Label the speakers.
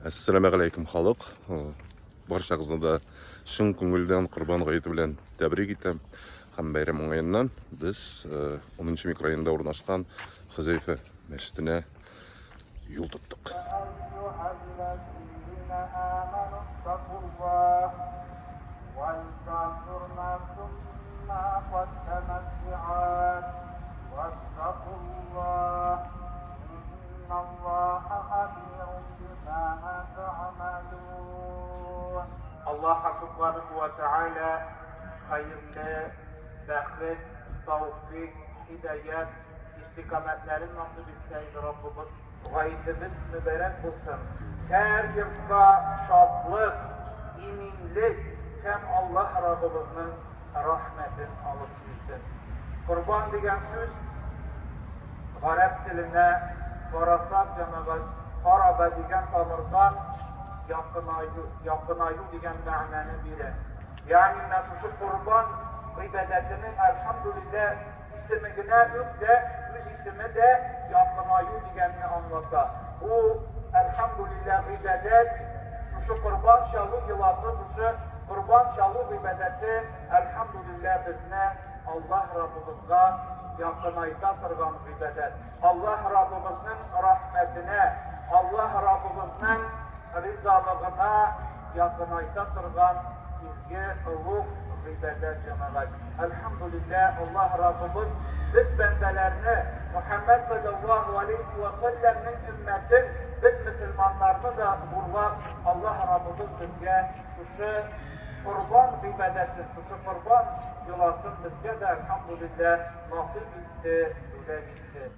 Speaker 1: Әссәламәгаләйкүм, халык. Барчагызны да чын күңелдән Корбан гаете белән тәбрик итәм. Һәм бәйрәм уңаеннан без 10 микрорайонда урнашкан Хөзәйфә мәчетенә юл тоттык.
Speaker 2: Аллаһ Субханаһу ва Тааля хәерле бәхет, тәүфик, һидаят, истикамәтләрен насыйп итсә иде Раббыбыз. Гаетебез мөбарәк булсын. Һәр йортка шатлык, иминлек һәм Аллаһ Раббыбызның рәхмәтен алып килсен. Корбан дигән сүз гарәп теленә карасак, җәмәгать, караба дигән тамырдан якынаю, якынаю дигән мәгънәне бирә. Ягъни менә шушы корбан гыйбадәтенең, әлхәмдүлилләһ, исеме генә үк дә, үз исеме дә якынаю дигәнне аңлата. Бу, әлхәмдүлилләһ, гыйбадәт, шушы корбан чалу йоласы, шушы корбан чалу гыйбадәте, әлхәмдүлилләһ, безне Аллаһ Раббыбызга якынайта торган гыйбадәт. Аллаһ Раббыбызның рәхмәтенә, Аллаһ Раббыбызның ризалыгына якынайта торган изге, олуг гыйбадәт, җәмәгать. Әлхәмдүлилләһ, Аллаһ Раббыбыз без бәндәләрне, Мөхәммәд салләллаһу алейһи вә сәлләмнең өммәтен, без мөселманнарны да зурлап, Аллаһ Раббыбыз безгә шушы корбан гыйбадәтен, шушы корбан йоласын безгә дә, әлхәмдүлилләһ, насыйп итте, бүләк итте.